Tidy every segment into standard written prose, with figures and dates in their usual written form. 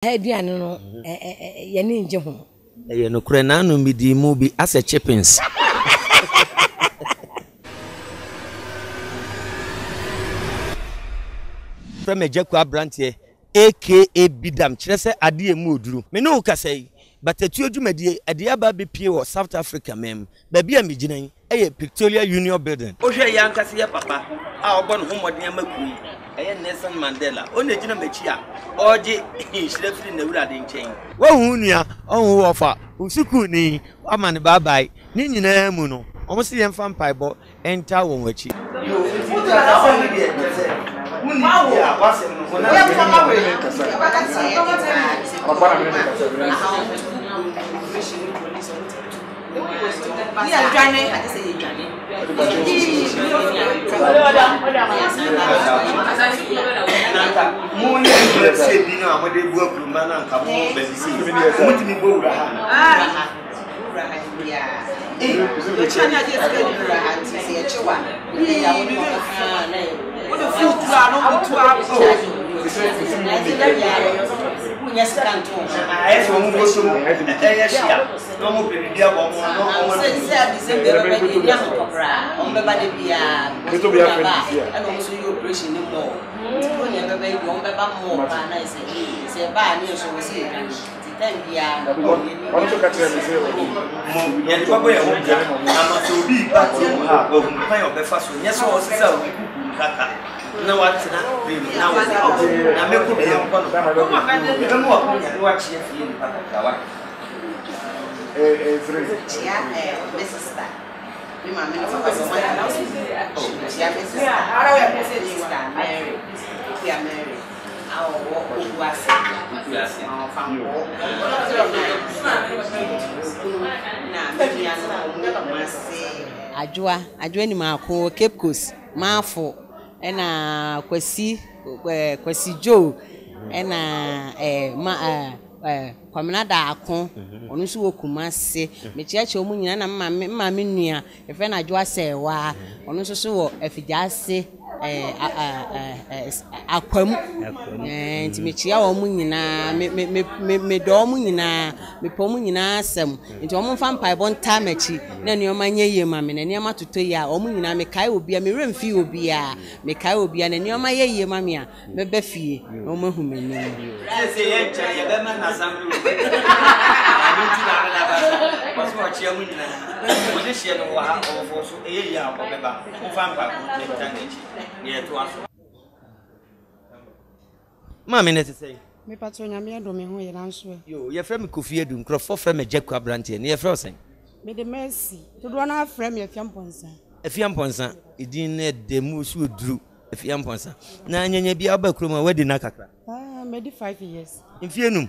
Ha aduane no yɛne ngye ho. Ɛyɛ nokorɛ nanom me dii mu bi asɛ chippings. Frɛ me Agya Kua Abranteɛ aka Bidam kyerɛ sɛ adeɛ ɛmu oduru. Me ne wo kasa yi, batatuo dwumadie ɛde aba abɛpue wɔ South Africa man mu. Baabi a megyina yi, yɛ Pictorial Union Building. Wohwɛ yɛn ankasa yɛ papa a ɔbɔ ne ho mmɔden ama kuo yi, ɛyɛ Nelson Mandela. Ɔno na ɛgyina m'akyi a ɔregye nhyira firi n'Awurade nkyɛn. Woahu wo nua, ɔnhu wo ɔfa, wo sukuuni, woama no bye-bye. Ne nyinaa mu no, wɔse yɛmfa mpaebɔ ntaa wɔn akyi. Yoo, nti asɛm no deɛ kyerɛ sɛ wonni biribi a w'asɛm no honam Nanka mo yɛ adwuma sɛ bi no a mode bu akuruma no anka mo baabi sɛ motumi bɔ wura ha Ayɛ sɛ wɔn bɔ so ɛyɛ hyia. Na ɔmo pɛ biribi abɔ ɔmo ano na ɔmo atu. Sɛ December bɛba deɛ ɛni ahotɔ koraa ɔmo bɛba da biara because corona ba a ɛna ɔmo nso yɛ operation ne mɔɔ nti corona bɛba yi deɛ ɔmo bɛba mɔɔ paa na sɛ sɛ ɛba a ne yɛ nso wɔ sɛ yɛdwane nti time biara no ɔmo yɛ ni. Mo yɛde bɛbɔ yɛn ho bra ama sɛ obi reba kurom ha a wahu kwan a ɔbɛfa so nyɛ sɛ ɔsesa obi kuku nkaka na watena plane mu na wɔde na mɛkɔ bi yɛnkɔ no ɛbɛma wakɔnya na wakyea fie nipa kakra wa. Mekyia me sista, me maame ne papa de wɔn aka me. Mekyia me sista, me sista Mary, Akua Mary a ɔwɔ Obuasi, Ɔfankɔɔ, na okunu na me nuanom a wɔwɔ Kumasi. Adwoa, Adwoa Nimako wɔ Cape Coast, Maafo, ɛna Kwasi, Kwasi Joe, ɛna ɛɛ ma ɛɛ. Kwamina Daako, ɔno nso wɔ Kumasi. Mekyerɛkyerɛ wɔn nyinaa na me maame me maame nua, yɛfrɛ no Adwoa Sɛɛwaa, ɔno nso so wɔ Afigyaase ɛɛ Akwam. Ɛɛ nti mekyia wɔn nyinaa. Me me me me medɔ wɔn nyinaa. Mepɛ wɔn nyinaa asɛm. Nti wɔn mfa mpaebɔ ntaa m'akyi na nneɛma nyɛ yie ma me na nneɛma totɔ yie a wɔn nyinaa mekae obiara me werɛ mfi obiara. Mekae obiara na nneɛma yɛ yie ma me a. Mɛba fie na wɔahu m'anim. Seesei yɛnkyɛ yɛbɛma no assembly room. Ɛno nti na ade no aba saa. Ɔse ɔkyea mo nyinaa. Mo dehyeɛ no wɔ ha, ɔwɔfoɔ so ɛyɛ yie a ɔbɛba. Momfa mpaebɔ nta n'akyi na yɛtoa so. Maame no te sɛn? Me patrɔ Nyame adom me ho yɛ nanso ɛ. Yoo yɛfrɛ me Kofi Adu nkurɔfoɔ frɛ me Agya Kua Abranteɛ na yɛfrɛ wo sɛn? Me de Mercy dodoɔ no ara frɛ me Afia Mpɔnsa. Afia Mpɔnsa edin no ɛdɛ mu so oduru. Afia Mpɔnsa. Na nyanya bi aba kurom a wadi nna kakra. Ah, madi 5 years. Mfie num.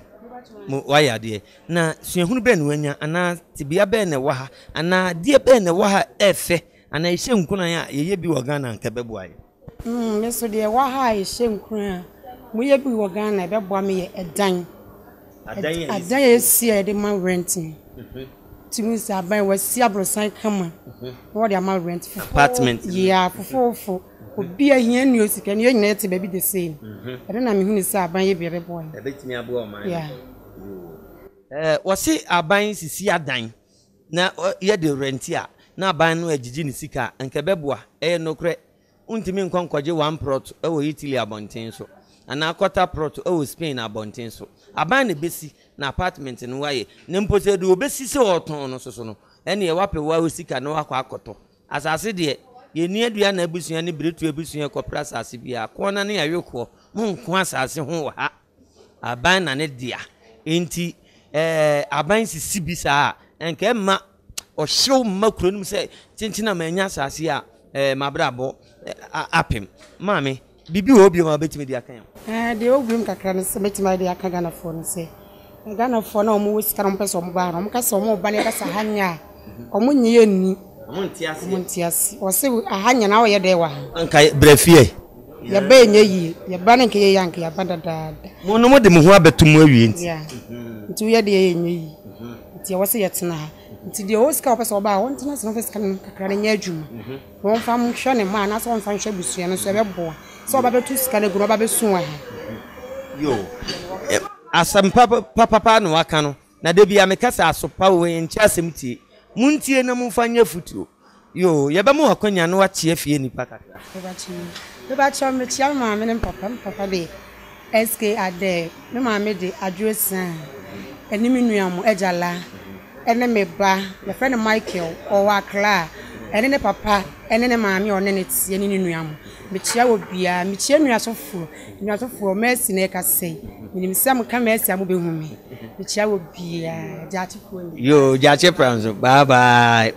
Mo wayɛ adeɛ. Na suahunu bɛn na wanya anaa tebea bɛn na ɛwɔ ha anaa adeɛ bɛn na ɛwɔ ha a ɛfɛ anaa ɛhyɛ nkuran a yɛyɛ bi wɔ Ghana anka ɛbɛboa yɛn? Mm, me nso deɛ ɛwɔ ha a ɛhyɛ nkuran a moyɛ bi wɔ Ghana ɛbɛboa me yɛ ɛdan. Adan a Adan a yɛsi a yɛde ma rent no. Tumi sɛ aban wasi aborosan kama na wɔde ama rent. Apartment. Yeah, fofoofo. Obi a hia nni o sika ni yɛn nyinaa yɛte baabi the same. Ɛno na mehu ne sɛ aban yɛ bi ɛbɛboa yɛn. Ɛbɛtumi aboa ɔman no. Yeah. Ɛɛ wɔse aban sisi adan na yɛde rɛnti a na aban no agyigye ne sika a anka ɛbɛboa. Ɛyɛ nokorɛ. Wontumi nkɔ nkɔgye one prɔt wɔ Italy abɔnten so anaa quarter prɔt wɔ Spain abɔnten so. Aban na ɛbɛsi na apartment no wayɛ. Na mpo sɛ deɛ ɔbɛsi sɛ ɔretɔn no nso so no, ɛnneɛ wapɛ wo ara wo sika na wakɔ akɔtɔ. Asase deɛ, yɛnni aduana abusua ne Biretu abusua kɔpere asase biara. Koɔna ne Awekoɔ, monko asase ho wɔ ha. Aban na ne dea. Enti ɛɛ aban sisi bi saa a, ɛnka ɛmma ɔhyew mma kuro no mu sɛ kyenkyen a manya asase a ɛɛ m'abrabɔ apem. Maame, biribi wɔ hɔ bio a wobɛtumi de aka yɛn ho? Ɛɛ deɛ ɛwɔ biom kakra ne sɛ mɛtumi ayɛ de aka Ghanafoɔ ne sɛ, Ghanafoɔ no a wɔwɔ sika na wɔpɛ sɛ wɔba ha no, wɔka sɛ wɔreba na yɛka sɛ ha nyɛ a, wɔnnye yɛn nni. Wɔnte aseɛ. Wɔnte aseɛ. Wɔse aha nyɛ na woyɛ dɛn wɔ ha? Anka brɛ fie. Yɛba ɛnyɛ yie. Yɛba no nka yɛyɛ anka yɛaba dadaada. Mo no mode mo ho abɛto mu awie nti. Yeah. Nti woyɛ deɛ ɛnyɛ yie. Nti ɛwɔ sɛ yɛtena ha. Nti deɛ ɔwɔ sika a ɔpɛ sɛ ɔba a, ɔntena ase na ɔmfa sika no kakra no nyɛ adwuma. Na ɔmfa nhwɛ ne mma anaasɛ ɔmfa nhwɛ abusua no nso ɛbɛboa. Sɛ ɔba bɛto sika no agu na ɔba bɛsu wɔ ha. Yoo. Asɛm papapapa na waka no. Na da biara meka sɛ asopa wei nkyɛ asɛm tie. Montie na momfa nyɛ afutuo. Yoo, yɛbɛma wo akwanya na woakyea fie nnipa kakra. Mepakyɛw, mekyea me maame ne me papa. Me papa de SK Adair, me maame de Adwo Asiah, ɛne me nua mo Agyala, ɛne me ba, yɛfrɛ no Michael, ɔwɔ Accra, ɛne ne papa ɛne ne maame a ɔne no teɛ ne ne nua mo. Mekyea obiara. Mekyea nnuasofoɔ. Nnuasofoɔ, Mercy na ɛkasa yi. Menim sɛ moka Mercy a mobɛhu me. Mekyea obiara. Gyaakyefoɔ nyinaa. Yoo, Gyaakye pra nso. Bye bye.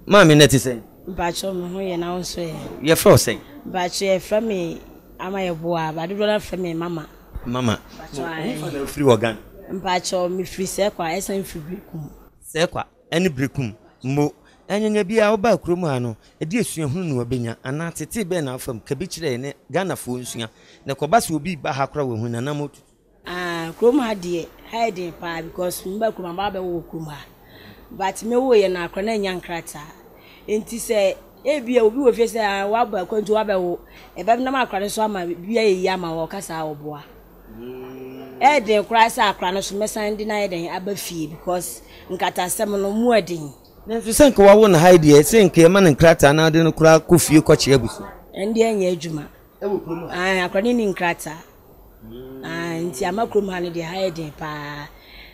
Maame na ɛte sɛn? Mpakyɛw me ho yɛ na wo nso ɛ? Yɛfrɛ wo sɛn? Mpakyɛw yɛfrɛ me Ama Yeboah but dodoɔ no ara frɛ me Mama. Mama. Mpakyɛw Wo fa na wofiri wɔ Ghana? Mpakyɛw mefiri Sɛkwa ɛsan firi Berekum. Sɛkwa ɛne Berekum mmo. Anyanya biara wobaa kurom ha no ɛdeɛ suahunu na wabɛnya anaa tetee bɛn na wofa mu? Ka bi kyerɛ yɛn na Ghanafoɔ nsua na ɛkɔba sɛ obi reba ha koraa wahu n'anamɔ tutu. Ah kurom ha deɛ ha yɛ den paa because me ba kurom aba abɛwo wɔ kurom ha but me wo yɛ no akora na nya nkrataa nti sɛ ebi a obi wɔ fie sɛ ah waba akwantu wabɛwo ɛbɛ nam akora no so ama bi ayɛ yie ama wɔ ɔka saa ɔboa ɛyɛ den koraa sɛ akora no so mɛsan de no ayɛ den aba fie because nkatasɛm no mu ɛden. Nanso sɛ nka wawo no ha yi deɛ sɛ nka yɛma no nkrataa na ɔde no koraa kɔ fie kɔkyerɛ abusua. Ɛndeɛ ɛnyɛ adwuma. Ɛwɔ kurom ha. Akora no nni nkrataa. Aah nti ama kurom ha no deɛ ha yɛ den paa.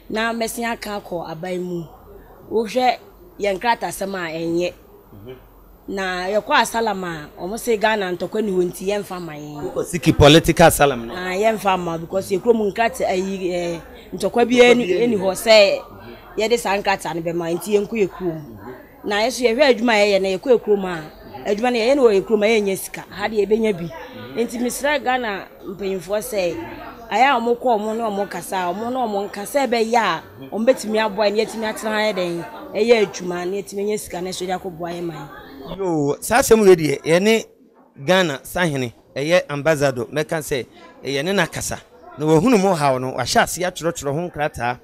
Na mɛsen aka akɔ aban mu. Wohwɛ yɛn nkratasɛm a ɛnyɛ. Na yɛkɔ asalam a wɔn se Ghana ntɔkwa ni hɔ nti yɛmfa mma yɛn. Wokɔ siki political asalam no? Aah yɛmfa mma because yɛ kurom nkrata ayi ɛɛ ntɔkwa biara ni hɔ sɛ yɛde saa nkrataa no bɛma nti yɛnkɔ yɛ kurom. Na yɛ so yɛhwɛ adwuma a yɛyɛ no yɛkɔ yɛ kurom a adwuma no yɛyɛ no wɔ yɛ kurom a yɛnyɛ sika ha deɛ yɛbɛnya bi nti mesrɛ Ghana mpanyinfoɔ sɛ ayɛ a wɔkɔ wɔn ne wɔn kasa a wɔn ne wɔn nka sɛ ɛbɛyɛ a wɔn bɛtumi aboa yɛn na yɛatumi atena ha yɛ dɛn ɛyɛ adwuma na yɛatumi anya sika na ɛso de akɔboa yɛn man. Yoo saa asɛm wei deɛ yɛne Ghana sahene ɛyɛ ambassador mɛka sɛ yɛne no akasa na wahunu mo haw no wahyɛ aseɛ atwerɛtwerɛ ho nkrataa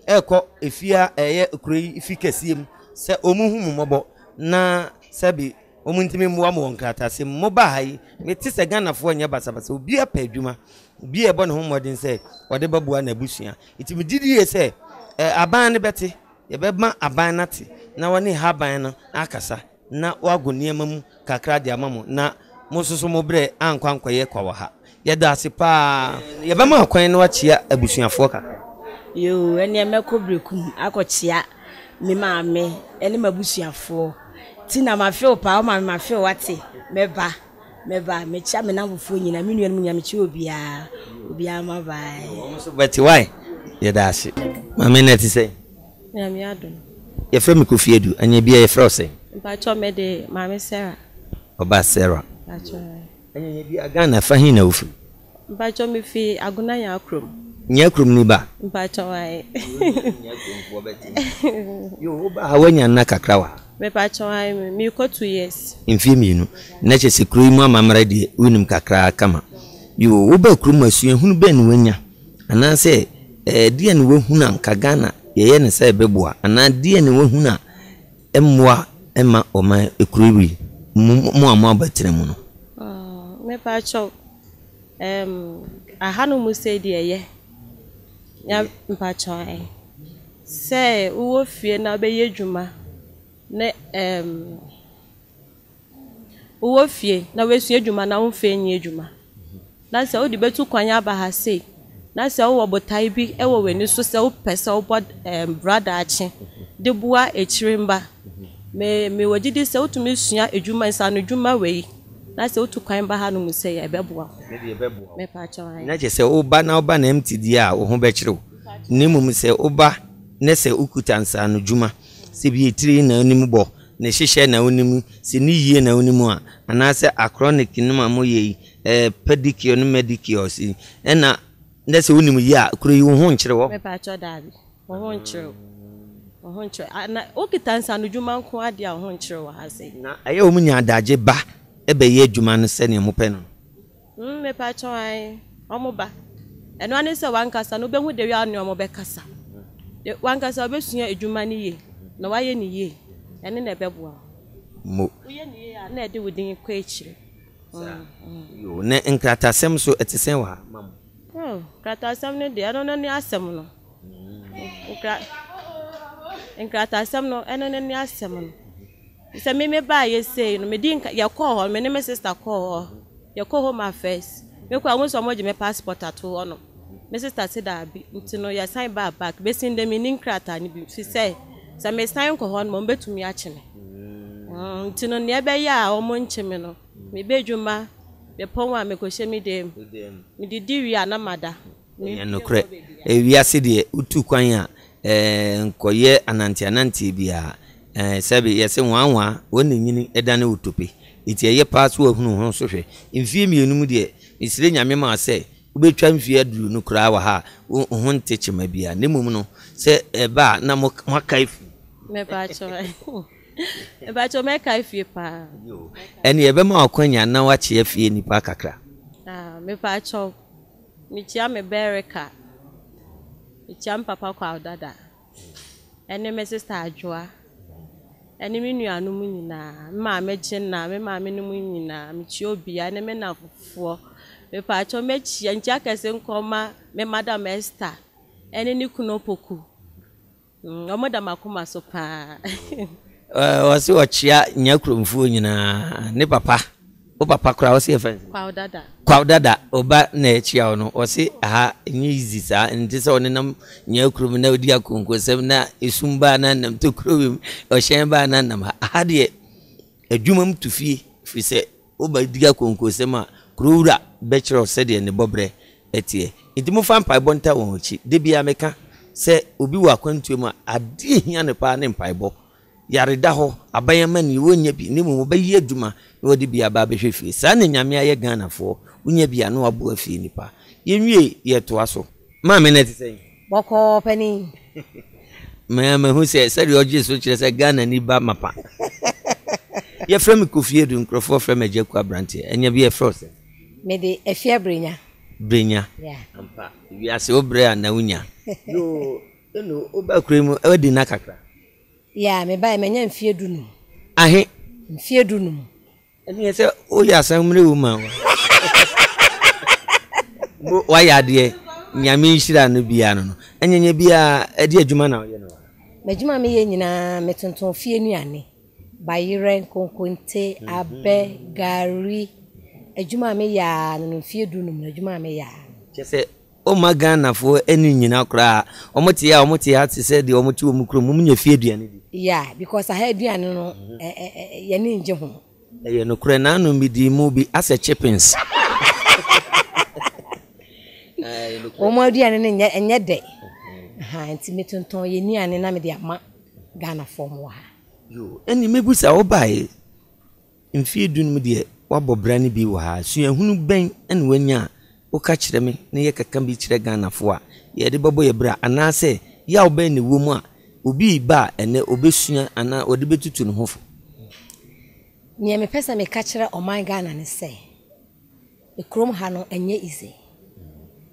ɛrekɔ efie a ɛyɛ kuro yi fi kɛseɛ mu sɛ wɔn hu mo mmɔbɔ na sɛbi wɔn ntumi mmoa mo wɔ nkrataasɛm mu. Mo baa ha yi, mete sɛ Ghanafoɔ nyɛ basabasa, obiara pɛ adwuma, obiara ɛbɔ ne ho mmɔden sɛ ɔde bɛboa n'abusua. Nti megye die sɛ eh, aban no bɛte, yɛbɛma aban no ate na wɔne haban no akasa na wɔago nneɛma mu kakra de ama mo na mo nso so mo berɛ ankɔ ankɔyɛ kwa wɔ ha. Yɛda ase paa. Yɛbɛma wo kwan na woakyea abusuafoɔ kakra. Yoo, ɛneɛ mɛkɔ Berekum akɔkyea me maame ne m'abusuafoɔ. Tina mafe wo paa, wo maame mafe wo wate. Mɛba, mɛba, mekyea me nnamfofoɔ nyinaa, me nuanom nyinaa, mekyea obiara, obiara ma bye. Wɔn nso bɛte wai. Yɛda ase. Maame na ɛte sɛn? Nyame adom. Yɛfrɛ me Kofi Adu, anyɛ bia yɛfrɛ wo sɛn? Mpakyɛw me de Maame Sarah. Ɔbaa Sarah. Mpakyɛw. Anyɛ bia Ghana fa he na wo firi? Mpakyɛw me fi Agona Nyaakrom. Nyaakrom ni ba? Mpakyɛw ae. Nyaakrom foɔ bɛte. Yo, wo ba ha wanya nna kakra wɔ ha? Mepakyɛw ae, me kɔ 2 years. Mfie mmienu. Na kyerɛ sɛ kuro yi mu amammerɛ deɛ wonim kakra kama. Yo, wo baa kurom ha suahunu bɛn na wanya? Anaasɛ ɛdeɛn na woahunu a nka Ghana yɛyɛ no sɛ ɛbɛboa anaa deɛn na woahunu a ɛmmoa mma ɔman kuro yi mu mo a moabɛtena mu no? Mepakyɛw, ɛɛm, ahanom mu sei deɛ ɛyɛ. Nya, mpakyɛw ae. Sɛ wowɔ fie na wobɛyɛ adwuma ne ɛɛm. Wowɔ fie na woasua adwuma na womfa nyɛ adwuma, na sɛ wode bɛtu kwan aba ha sei, na sɛ wowɔ botae bi wɔ w'ani so sɛ wopɛ sɛ wobɔ bra daakye de boa akyiri mma, me mewɔ gyidi sɛ wotumi sua adwuma nsaanodwuma wei na sɛ wotu kwan ba hanom sei a ɛbɛboa wo. Ne deɛ ɛbɛboa wo. Mepaakyɛw ae. Na kyerɛ sɛ woba na woba no empty deɛ a wo ho bɛkyere wo, na mmom sɛ woba na sɛ wokuta nsaanodwuma Sɛ bi etire na wonim bɔ, ne hyehyɛ na wonim, sɛ ne yie na wonim a, anaasɛ acronic nom a moyɛ yi, eh, pedicure ne medicures yi, ɛna na sɛ wonim yie a, kuro yi wo ho nkyere wɔ? Mepaakyɛw daabi, wo ho nkyere wo, wo ho nkyere, ah, na wokita nsanodwuma nko ara deɛ a wo ho nkyere wɔ ha sei. Na ɛyɛ a wɔn nya adagye ba bɛyɛ adwuma no sɛdeɛ mopɛ no no? Mm mepakyɛw ae, wɔn ba. Ɛno ara ne sɛ w'ankasa no wobɛhu the way a wo ne wɔn bɛkasa. W'ankasa wobɛsua adwuma no yie na woayɛ no yie. Ɛno na ɛbɛboa wo. Mo. Woyɛ no yie a na ɛde wo din kɔ akyire. Saa. Yoo, na nkratasɛm nso ɛte sɛn wɔ ha ma mo? Oh, nkrataasɛm no deɛ, ɛno no ne asɛm no. Nkra, nkrataasɛm no, ɛno no ne asɛm no. Sɛ me me baeɛ sei no, medi nka, yɛkɔɔ hɔ, me ne me sister kɔɔ hɔ. Yɛkɔɔ Home Affairs. Mekɔɔ a, wohu sɛ wɔgye me passport ato hɔ nom. Me sister se daabi, nti no yɛsan baa back. Bɛsi ndɛ menni nkrataa no bi, firi sɛ, sɛ mesan kɔ hɔ nom a, wɔbɛtumi akye me. Mm, nti no nea ɛbɛyɛ a wɔnkye me no, mebɛ adwuma, mepɔn a mekɔhyɛ me dan mu. Medidi wie a na mada. Ɛyɛ nokorɛ, wiase deɛ wotu kwan a, nkɔyɛ ananteananteɛ biara. Sɛbe yɛse nwaanwaa, wɔn na nyini dane wo tope. Nti ɛyɛ paa sɛ wahunu wo ho so hwɛ. Mfie mmienu mu deɛ, mesrɛ Nyame ma wo sɛ, wobɛtwa mfie aduonu koraa wɔ ha a, wo ho nte kyema biara. Na mmom no, sɛ ɛba a na moakae fie. Mepakyɛw, mepakyɛw mɛkae fie paa. Yoo, ɛnneɛ yɛbɛma wo akwanya na woakyea fie nnipa kakra. Ah, mepakyɛw. Mekyia me Berika, mekyia me papa Kwaw Dada, ɛne me sista Adwoa, ɛne me nuanom nyinaa, me maame Gyena, me maame nom nyinaa, mekyia obiara ɛne me nnamfofoɔ. Mepaakyɛw mɛkyia, nkyia kɛse nkɔma me madam Esther ɛne ne kunu Opoku. Mm, wɔn da m'akoma so paa. Ɔse ɔkyea nya kuromfoɔ nyinaa ne papa wo papa koraa ɔse yɛfrɛ no Kwaw Dada. Kwaw Dada ɔba na ɛkyea wo no ɔse aha ɛnyɛ easy saa nte sɛ ɔnenam nya kurom na ɔdi akonkosɛm na esum baa na nam tokuro wim ɔhyɛn baa na nam ha aha deɛ adwuma mu to fie firi sɛ Wobɛdi akonkosɛm a, kuro wura bɛkyerɛ wo sɛdeɛ ne bɔberɛ teɛ. Enti momfa mpaebɔ ntaa wɔn akyi. Da biara meka sɛ obi wɔ akwantuo mu a, adeɛ a ɛhia no paa ne mpaebɔ. Yare da hɔ, aban amannie, wɔnnya bi, na mmom wɔbɛyɛ adwuma na wɔde bi aba abɛhwɛ fie. Saa na Nyame ayɛ Ghanafoɔ, wonya bi a na waboa fie nnipa. Yɛnwie, yɛtoa so. Maame no ɛte sɛn? Bɔkɔɔ panin. Mɛ mahu sɛ sɛdeɛ ɔgye so kyerɛ sɛ Ghana ni ba mapa. Yɛfrɛ me Kofi Adu, nkurɔfoɔ frɛ me Agya Ku Abranteɛ. Ɛnyɛ bi yɛfrɛ wo sɛn? Mede Afia Brenya. Brenya. Yeah. Ampa, wiase wo brɛ a na wonya. Yoo, eno woba kuro yi mu wadi nna kakra? Yeah, mebaeɛ manya mfeɛ dunum. Ahe? Mfeɛ dunum. Ɛneɛ sɛ woyɛ asan mmerɛ wo ma wo wayɛ adeɛ nyame nhyira no biara no no ɛnyɛnyɛ biara ɛde adwuma na woyɛ no wɔ M'adwuma a meyɛ nyinaa metontɔn fie nnuane, bayerɛ, nkonkonte, abɛ, gari, adwuma a meyɛ ara no no mfeɛ dunum no adwuma a meyɛ ara no. Kyerɛ sɛ womma Ghanafoɔ ani nnyina koraa, wɔn te a wɔn te ha te sɛ deɛ wɔn te wɔn kurom, wɔn nya fie aduane di. Yeah, because aha aduane no yɛn ani ngye ho. Ɛyɛ nokorɛ nanom me dii mu bi asɛ chippings. Wɔn aduane no nyɛ ɛnyɛ dɛ. Nti me tontɔn yɛn nnuane na me de ama Ghanafoɔ mo wɔ ha. Yoo, ɛnni mɛbusa wo baeɛ Mfeɛ du no mu deɛ woabɔ bra no bi wɔ ha. Suahunu bɛn na woanya a woka kyerɛ me na yɛkeka bi kyerɛ Ghanafoɔ a yɛde bɛbɔ yɛn bra anaasɛ yaw bɛn na ɛwɔ mu a obi reba a ɛnnɛ ɔbɛsua anaa ɔde bɛtutu ne ho fo? Neɛ mepɛ sɛ meka kyerɛ ɔman Ghana ne sɛ, Kurom ha no ɛnyɛ easy.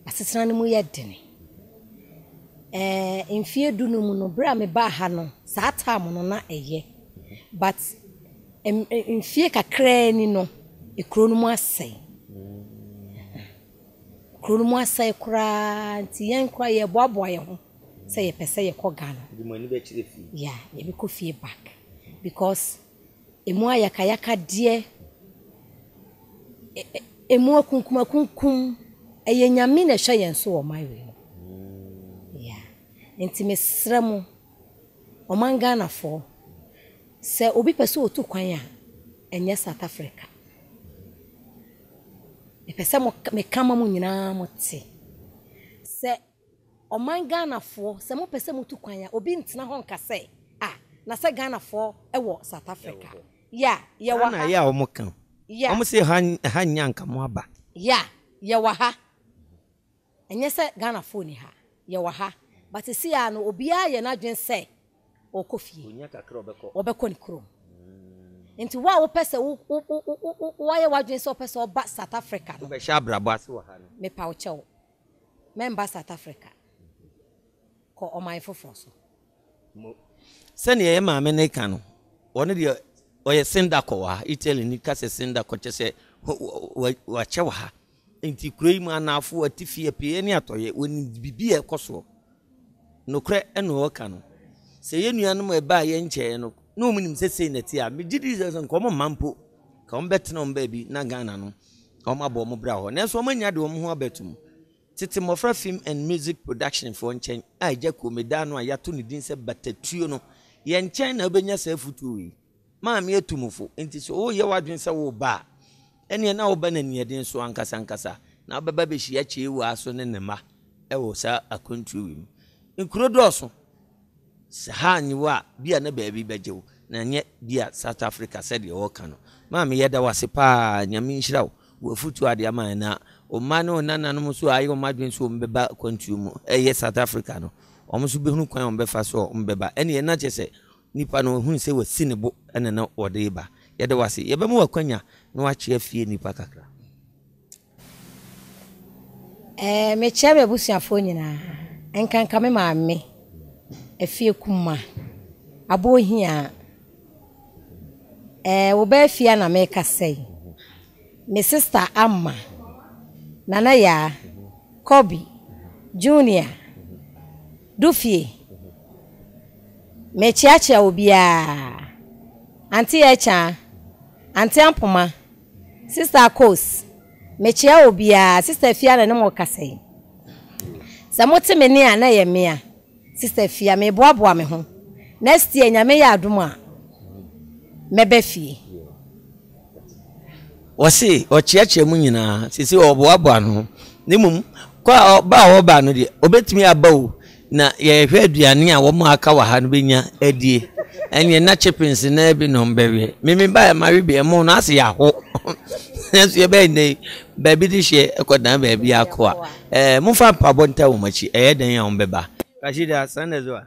Asetena no mu yɛ dene. Ɛɛ mfeɛ du no mu no, berɛ a mebaa ha no, saa time no na ɛyɛ. But mfeɛ kakraa ni no, kuro no mu asɛe. Kuro no mu asɛe koraa nti yɛn koraa yɛreboaboa yɛn ho sɛ yɛpɛ sɛ yɛkɔ Ghana. De mo ani bɛkyerɛ fie? Yeah, yɛbɛkɔ fie back because Emu ayakayakadeɛ, emu akunkumakunkum, ɛyɛ Nyame na ɛhwɛ yɛn so wɔ ɔman wei mu. Yeah. Nti mesrɛ mo, ɔman Ghanafoɔ, sɛ obi pɛ sɛ ɔtu kwan a, ɛnyɛ South Africa. Mepɛ sɛ meka ma mo nyinaa mo te. Sɛ Ɔman Ghanafoɔ sɛ mopɛ sɛ motu kwan a obi ntena hɔ nka sɛ ah na sɛ Ghanafoɔ wɔ South Africa yeah yɛwɔ ha. Ghana yɛ a wɔn ka Yeah. Wɔn se ha ha nyɛ anka mo aba. Yeah yɛwɔ ha ɛnyɛ sɛ Ghanafoɔ nni ha yɛwɔ ha but seesei ara no obiara yɛ n'adwene sɛ ɔrekɔ fie. Onya kakra ɔbɛkɔ. Ɔbɛkɔ ne kurom. Nti wo a wopɛ sɛ wo wo wo wo woayɛ w'adwene sɛ wopɛ sɛ ɔba South Africa no. Wobɛhyɛ abrabɔ ase wɔ ha no. Mepa wo kyɛw. Mɛmba South Africa. Kɔ ɔman foforɔ so. Mo. Sɛdeɛ yɛn maame no reka no, ɔno deɛ ɔyɛ sindakɔ wɔ ha. Italy ni ka sɛ sindakɔ kyɛ sɛ wakyɛ wɔ ha. Enti kuro yi mu anaafoɔ, atifi, apueɛ ne atɔeɛ, wɔnim biribi a ɛkɔ soɔ. Nokorɛ na ɔreka no. Sɛ yɛn nuanom a ɛbaa yɛn nkyɛn no, na wɔn nim sɛ sei na ɛte a, megye di sɛ nka wɔn mma mpo, nka wɔn bɛtena wɔn baabi na Ghana no, wɔn abɔ wɔn bra hɔ. Nanso wɔn anya de wɔn ho abɛto mu. Tete Mmɔfra Film and Music Production foɔ nkyɛn a Agya Kome da ano a yɛato ne din sɛ Batatuo no, yɛn nkyɛn na wobɛnya saa afutuo wei. Maame atu mo fo, enti sɛ woreyɛ w'adwene sɛ woreba a, ɛnneɛ na woba no aniɛden so ankasa ankasa, na wobɛba abɛhyia Kyeiwaa so ne ne mma wɔ saa akwantuo wei mu. Nkuro dɔɔso. Sɛ ha nnye wo a, bi a na baabi bɛgye wo, na ɛnyɛ bi a South Africa sɛdeɛ wɔka no. Maame yɛda wo ase paa, Nyame nhyira wo wɔ afutuo a wode ama yɛn, na wo mma ne wo nananom nso a ayɛ wɔn adwene sɛ wɔbɛba akwantuo mu, ɛyɛ South Africa no, wɔn nso bɛhunu kwan a wɔbɛfa so a wɔbɛba. Ɛnneɛ na kyerɛ sɛ Nipa no ɔhunu sɛ wasi ne bo na na ɔde reba. Yɛda wo ase. Yɛbɛma wo akwanya na woakyea fie nnipa kakra. Ɛɛ, mekyea m'abusuafoɔ nyinaa, nkanka me maame, Afie Kuma, Abohiaa. Ɛɛ, wo ba Afia na merekasa yi. Me sista Ama, Nana Yaa, Kobi, Junior, Dufie. Mekyeakyea obiara. Auntie Ɛkyaa, Auntie Ampoma, Sister Akos, mekyea obiara. Sister Afia na ɛne mo rekasa yi. Sɛ mote me nne a, na ɛyɛ me a. Sister Afia, meboaboa me ho. Next year, Nyame yɛ adom a, mɛba fie. Ɔse ɔkyeakyea mu nyinaa sese ɔboaboa ne ho na mmom kɔ a ba a ɔba no deɛ ɔbɛtumi aba o na yɛhwɛ aduane a wɔn a aka wɔ ha no bɛnya adie ɛneɛ na chippings na bi na ɔmbɛweɛ meme ba yɛ mawe bi ɛmo no ase yɛaho nanso yɛbɛyɛ nnɛ baabi de hyeɛ ɛkɔdan baabi ako a ɛɛ momfa mpaabɔ nta wɔn akyi ɛyɛ dɛn a wɔn bɛba Rashida sanda zuwa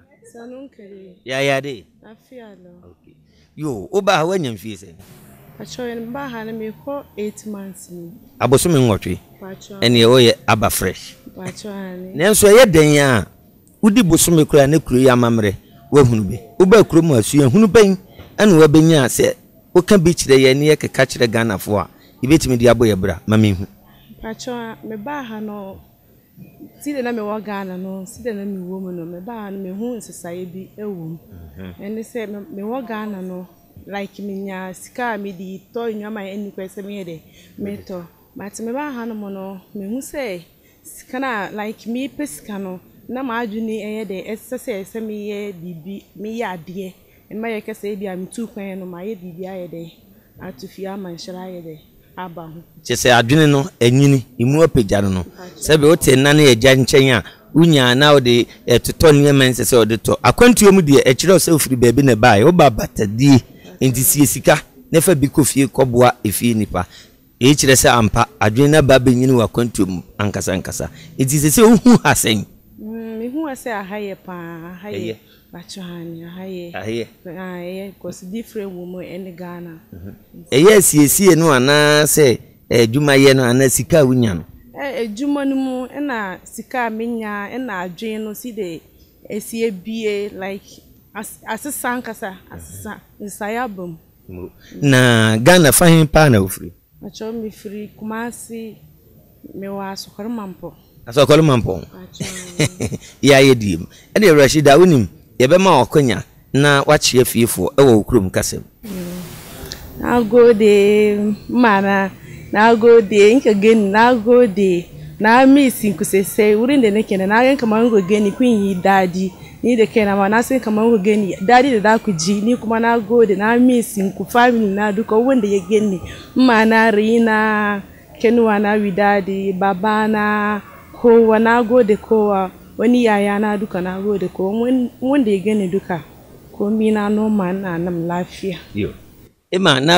yaya dai okay Yoo, wo baa ha woanya mfie sɛn? Pakyɛw me baa ha no me kɔ 8 months ni. Abosome nwɔtwe, Pakyɛw. ɛneɛ woyɛ aba fresh. Pakyɛw aane. Nanso ɛyɛ dɛn a wodi bosome koraa ne kuro yi amammerɛ woahunu bi? Wobaa kurom ha suahunu bɛn na woabɛnya a sɛ woka bi kyerɛ yɛn ne yɛkeka kyerɛ Ghanafoɔ a yɛbɛtumi de abɔ yɛn bra? Ma menhu. Pakyɛw me baa ha no Sɛdeɛ na mewɔ Ghana no, sɛdeɛ na mewɔ mu no, mebaa ha no mehuu nsesaeɛ bi wɔ mu. Ɛne sɛ mewɔ Ghana no, like menya sika a mede tɔ nneɛma a ɛnni kwan sɛ meyɛ dɛ metɔ. But mebaa hanom no, mehu sɛ sika no a like mepɛ sika no, na m'adwene yɛ dɛ ɛsɛ sɛ ɛsɛ meyɛ biribi, meyɛ adeɛ. Mma yɛka sɛ ebia metuu kwan no mayɛ biribi ayɛ dɛ ato fie ama nhyira ayɛ dɛ. aba ho. Kyerɛ sɛ adwene no anyini, emu apagya no no. Sɛbe wote nna ne agya nkyɛn a, wunya a na wode totɔ nneɛma a ɛnsɛ sɛ wode tɔ. Akwantuo mu deɛ, ɛkyerɛ wo sɛ wofiri baabi na ɛbaeɛ, woba abatadie, enti sie sika na fa bi kɔ fie kɔboa efie nnipa. Eyi kyerɛ sɛ ampa, adwene no aba abɛnyini wɔ akwantuo mu ankasa ankasa. Enti seesei wohu ha sɛn? Mehu ha sɛ aha yɛ paa, aha yɛ. Pacho aane aha yɛ. Aha yɛ. Ah ɛyɛ cause different wɔ mu ɛne Ghana. Ɛyɛ asiesie no anaa sɛ adwuma yɛ no anaa sika a wonya no? Adwuma no mu ɛna sika a menya ɛna adwene no si de ɛsi abie like asesa ankasa asesa nsesaeɛ aba mu. Na Ghana fa he paa na wofiri? Pacho mefiri Kumasi mewɔ Asokore Mampong. Asɔkɔre Mampɔn yɛ ayɛ die mu. Ɛdeɛ Rashida wonim yɛbɛma wo akwanya na woakyea fiefoɔ wɔ wo kurom kasa mu. Na gode mana na gode in ka gani na gode na miss ku sosai wurin da nake na gan kamar ku gani kun yi dadi ni da kaina ma na san kamar ku gani dadi da za ku ji ni kuma na gode na miss ku family na duka wanda ya gani mana Rina Kenuwa na Widadi babana kowa na gode kowa wani yaya na duka na gode kowa wanda ya gani duka komi na noma ina nan lafiya. Yo. Emma na.